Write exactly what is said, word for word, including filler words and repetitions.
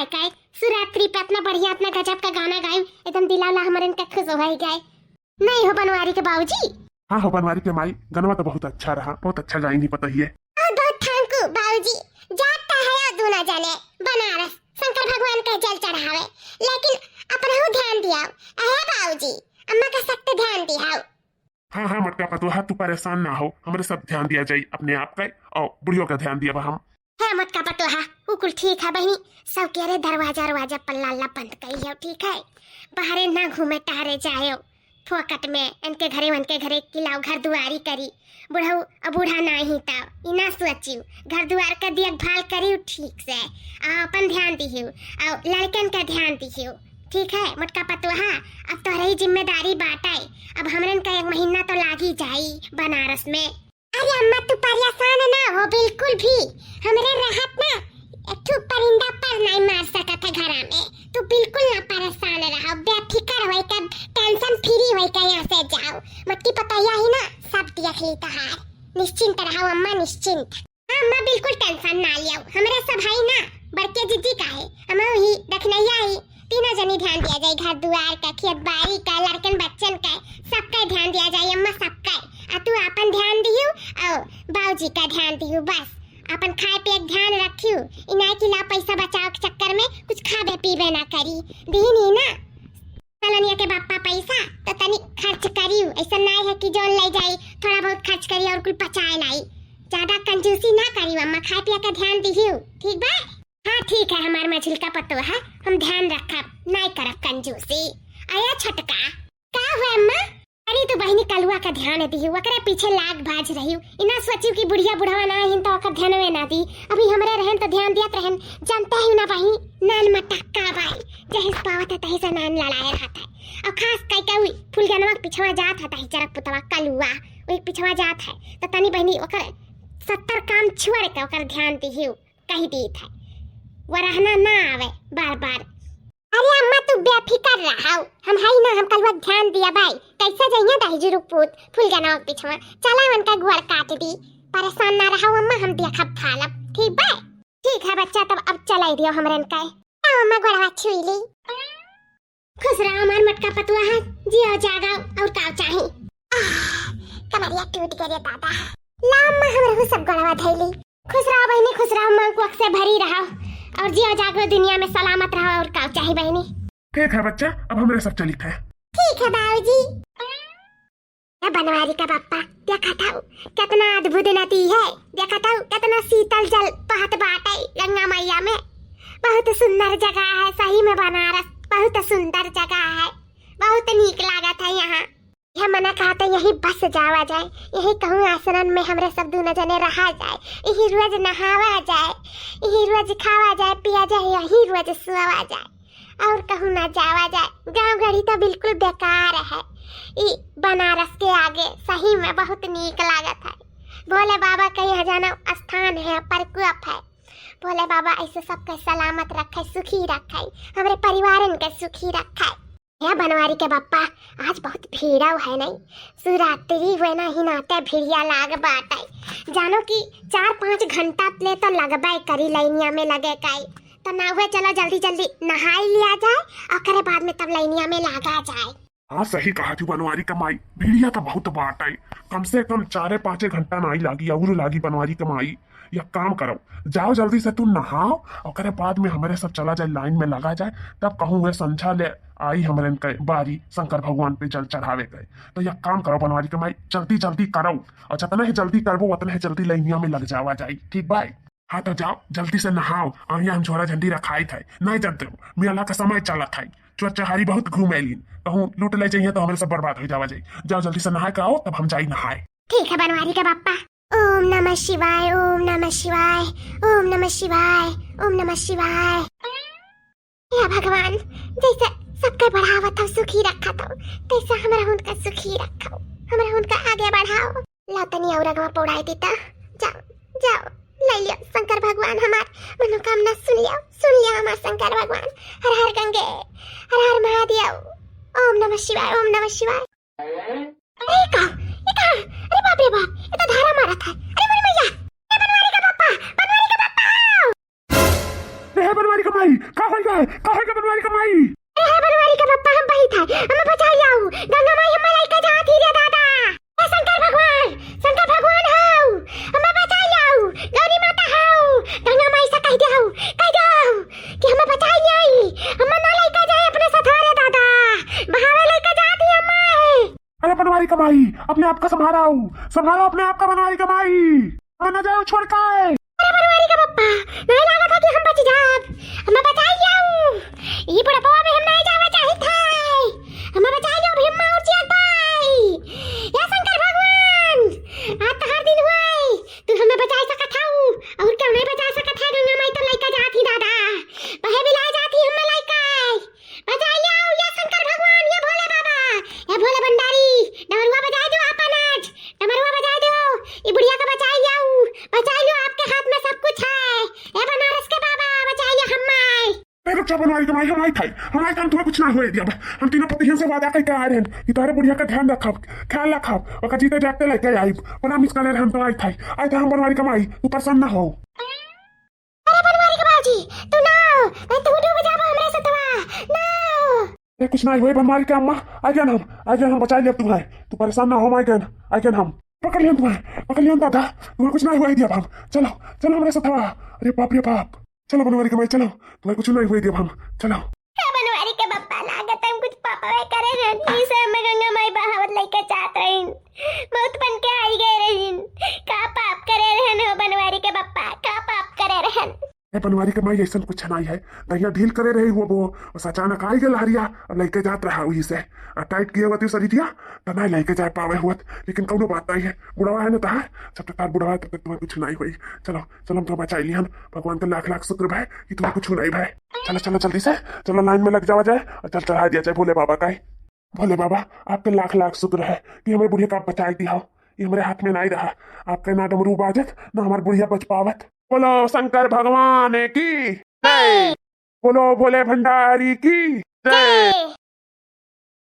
गाई, शिवरात्रि पे इतना बढ़िया, इतना गजब का गाना गाई, एकदम दिल उल्ला हमरन का खुश होइ गए। नहीं हो बनवारी के बाबूजी? हाँ हो बनवारी के माई, गनवा तो बहुत अच्छा रहा, बहुत अच्छा गाइन ही पता ही है। और बहुत thank you बाबूजी, जात तो है दूना जने बनारस शंकर भगवान का जल चढ़ावे, लेकिन अपनहू ध्यान दियाओ। अहे बाबूजी, अम्मा का सख्त ध्यान दियाओ। हाँ हाँ मोटका पतोहा, तू परेशान ना हो, हमरे सब ध्यान दिया जाई अपने आप का, और बुढ़ियो का ध्यान दिया हम। हे मोटका पतोहा, उ कुल ठीक है बहिनी, सब के रे दरवाजा रवाजा पल्ला ला बंद करी हो, ठीक है? बाहरे ना घूमे टहरे जायो फोकट में, इनके घरे उनके घरे किलाओ घर दुआरी करी। बुढ़ऊ अब बूढ़ा नाही त ई ना सोचियो, घर दुआर का देखभाल करियो ठीक से, आ अपन ध्यान दिहियो, और लड़कन का ध्यान दिहियो, ठीक है मोटका पतोहा? अब तोहरे ही जिम्मेदारी बाटे, अब हमरन का एक महीना तो लागी जाई बनारस में। अरे अम्मा, तू परेशान ना हो बिल्कुल भी। हमरे रहत ना एक ठो परिंदा पर नहीं मार सकत है घरा में। तू बिल्कुल ना परेशान रहो, बेफिक्र होई के, tension free होई के यहाँ से जाओ। मोटकी पतोहिया ही ना सब देख ली तहार। निश्चिंत रहो अम्मा, निश्चिंत। हाँ अम्मा, बिल्कुल tension ना लियो। हमरे सब हई ना, बड़के जिज्जी का है, हम ही दखनैया ही। तीनों जनी ध्यान दिया जाई, घर दुआर का, खेत बाड़ी का, लड़कन बच्चन का, सबका ध्यान दिया जाई अम्मा, सबका। आ तू आपन ध्यान दियो और बाबूजी का ध्यान दियो, बस। आपन खाए पिए के ध्यान रखियो, ई नाई कि ला पैसा बचाव के चक्कर में कुछ खाबे पीबे ना करी। दीन ही ना कलनिया के बापा पैसा तो तनी खर्च करियो, ऐसा नाई है कि जौन ले जाई थोड़ा बहुत खर्च करी और कुल पचाए लाई। ज्यादा कंजूसी ना करियो अम्मा, खाए पिए का ध्यान दिहियो, ठीक बा? हाँ ठीक है हमार मझिलका पतोहा, हम ध्यान रखब, नाई करब कंजूसी। आया छोटका, का हुआ अम्मा? अरे तो बहिनी कलुआ का ध्यान दिहियो, ओकरे पीछे लाग भाज रहियो, इना सोचियो कि बुढ़िया बुढ़वा ना हिन तो ओकर ध्यानवे ना दी। अभी हमरे रहन तो ध्यान दियत रहन, जानते ही ना बहिनी, नान मटक्का बाई, जहिस पावत है तहिस नान लड़ाए रहत है। और खास कई के उई फुलगनवा के पिछवा जात है तही चरक पुतवा कलुआ, वही पिछवा जात है। तो तनी बहिनी ओकर सत्तर काम छोड़ के ओकर ध्यान दिहियो, कही दीत है, वरहना ना आवे बार बार। अरे अम्मा तू बेफिक्र रहो, हम हई ना, हम कलुआ ध्यान दिया बाई। कैसे जइया दही जुरुक पूत फुलगनवा के पिछवा, चला उनका गोड़ काट दी। परेशान ना रहो अम्मा, हम देखब भालब, ठीक बा? ठीक है बच्चा, तब अब चलाई दियो हमरन का। आओ अम्मा गोड़वा छुई ली। खुश रहो हमार मोटका पतुआ है, जियो जागो और का चाही। आह, कमरिया टूट गए रे दादा। ला अम्मा हमरहू सब गोड़वा धैली। खुश रहो बहिनी, खुश रहो, मांग कोख से भरी रहो और जियो जागो दुनिया में सलामत रहो और का चाही बहिनी। ठीक है बच्चा, अब हमरे सब चलित है। ठीक है बाबूजी। ए बनवारी का बापा, देखत हऊ कितना अद्भुत नदी है, देखत हऊ कितना शीतल जल बहत बाटे गंगा मैया में। बहुत सुंदर जगह है सही में बनारस, बहुत सुंदर जगह है, बहुत नीक लागत है यहाँ। यह मना कहत है यहीं बस जावा जाए, यहीं कहूँ आश्रम में हमरे सब दूनो जने रहा जाए, यहीं रोज नहावा जाए, यहीं रोज खावा जाए, पिया जाए, यहीं रोज सोवा जाए। और कहूँ ना जावा जाए, गाँव गढ़ी तो बिल्कुल बेकार है। ई बनारस के आगे सही में बहुत नीक लागत है। भोले बाबा के यहाँ जाना स्थान है, प्रकोप है। भोले बाबा ऐसे सबके सलामत रखे, सुखी रखे, हमरे परिवारन के सुखी रखे। हे बनवारी के बप्पा, आज बहुत भीड़व है नहीं, शिवरात्रि हुए ना ही नाते भिड़िया लाग बाटे। जानो कि चार पाँच घंटा ले तो लगबे करी लाइनिया में लगे काई। तो ना हुए, चलो जल्दी जल्दी नहाई लिया जाए, ओकरे बाद में तब लाइनिया में लागा जाए। हाँ, सही कहा तू बनवारी का माई, भिड़िया तो बहुत बाटे, कम से कम चारे पाँचे घंटा नाई लागी, और लागी बनवारी का माई। या काम करो, जाओ जल्दी से तू नहाओ, ओकरे बाद में हमरे सब चला जाए लाइन में लगा जाए, तब कहूँ हुए संझा ले आई हमरे इनके बारी शंकर भगवान पे जल चढ़ावे गए। तो या काम करो बनवारी के माई, जल्दी जल्दी करो, और जितना ही जल्दी करबो उतना ही जल्दी लाइनिया में लग जावा जाए, ठीक बाय? हाँ तो जाओ जल्दी से नहाओ, और यहाँ हम झोरा झंडी रखाई थे, नहीं जानते हो मेला का समय चला था, चोर चहारी बहुत घूमेलिन, कहूँ लूट ले जाइए तो हमरे सब बर्बाद हो जावा जाए। जाओ जल्दी से नहा के आओ, तब हम जाई नहाए। ठीक है बनवारी का बापा। ओम नमः शिवाय, ओम नमः शिवाय, ओम नमः शिवाय, ओम नमः शिवाय। हे भगवान, जैसे सबके बढ़ावत हो, सुखी रखत हो, तैसे हमरा हुन का सुखी रखो, हमरा हुन का आगे बढ़ाओ। ला तनी और अगवा पौड़ाई देता। जाओ, जाओ, ले लियो शंकर भगवान हमार मनोकामना सुन लियो, सुन लियो हमार शंकर भगवान। हर हर गंगे, हर हर महादेव, ओम नमः शिवाय, ओम नमः शिवाय। अरे का, ये का? अरे बाप रे बाप, ये तो धारा मारत है। अरे मोरी मैया, ए बनवारी का पापा, बनवारी का पापा। रे ए बनवारी का माई, का होइगा? का होइगा बनवारी का माई? ए हे बनवारी का बप्पा, हम बहित है, हमें बचाइ लाउ। गंगा माई हमें लइके जात ही रे दादा। ए शंकर भगवान, शंकर भगवान हौ, हमें बचाइ लाउ। गौरी माता हौ, गंगा माई से कहि देउ, कहि देउ कि हमें बचाइ लाइ। हमें ना लइके जाए अपने साथ रे दादा, बहावे लइके जात ही हमें। अरे बनवारी का माई, अपने आप का संभारो, संभारो अपने आप का बनवारी का माई। हमें ना जाओ छोड़ के। अरे बनवारी का बप्पा, नहीं लागत है कि हम बचि जाब। हमें बचाइ लाउ। ई बुढ़ापा में हम नहीं जावे चाहित है। हमें बचाइ लाउ भीमा और चियाद भाई। या शंकर भगवान, आज तोहार दिन हुए, तू हमें बचाइ सकत हौ। और क्यों नहीं बचाइ सकत है, गंगा माई तो लइके जात ही दादा। बहे बिलाए जात ही हमें लइके। बचाइ लाउ, या शंकर भगवान, या भोले बाबा, या भोले भंडारी, डमरुआ बजाइ देउ आपन आज, डमरुआ बजाइ देउ, ई बुढ़िया का बचाइ लाउ, बचाइ लाउ, आपके हाथ में सब कुछ है, ए बनारस के बाबा, बचाइ लाउ हम्मै। ए रुक जा बनवारी के माई, हम आइत है, हम आइत है, हम तुम्हें कुछ ना होए दिया। हम तीनों पतिहन से वादा कइके आए रहन कि तोहरे बुढ़िया का ध्यान रखब, ख्याल रखब, ओका जीते जागते लइके आइब, प्रॉमिस करे रहन, हम तो आइत है, आइत है हम बनवारी के माई, तू परेशान ना हो। अरे बनवारी के बाबूजी, तू ना आओ, नहीं तू डूब जाबो हमरे सथवा, ना आओ। ए, कुछ ना होए बनवारी के अम्मा, आ गया हम, आ गया हम, बचाइ लेब तुम्हें, तू परेशान ना हो, आ गया, आ गया हम। पकड़ लिया तुम्हें, पकड़ लिया दादा, तुम्हें कुछ ना होए दिया हम। चलो, चलो हमरे सथवा। अरे बाप रे बाप, चलो बनवारी के माई, चलो, तुम्हें कुछ ना होए दिया हम। चलो। का बनवारी के बप्पा, लागत हम कुछ पापवे करे रहन, इसे हमें गंगा माई बहावत लइके जात रहिन, मौत बन के आइ गए रहिन। का पाप करे रहन हो बनवारी के बप्पा, का पाप करे रहन? ए बनवारी के माई, ऐसन कुछ नाई है, तहिया ढील करे रही हुआ वो, बस अचानक आइ गए लहरिया, अब लइके जात रहा वही से। आ टाइट किए हुआ थी शरीरिया, त ना लइके जाए पावे हुआ, लेकिन कौनो बात नाई है, बुढ़वा है ना तहार, जब तक तार बुढ़वा है तब तक तुम्हें कुछ नाई होई। चलो, चलो हम तो बचाइ लिहन, भगवान का लाख लाख शुक्र भाई कि तुम्हें कुछ नाई भाई। चलो, चलो जल्दी से, चलो लाइन में लग जावा जाए और चल चढ़ाइ दिया जाए भोले बाबा का ही। भोले बाबा, आपके लाख लाख शुक्र है कि हमरे बुढ़िया का बचाइ दिया हो, ये हमरे हाथ में नाई रहा, आपके ना डमरू बाजत, ना हमार बुढ़िया बच पावत। बोलो शंकर भगवान की जय। बोलो भोले भंडारी की जय।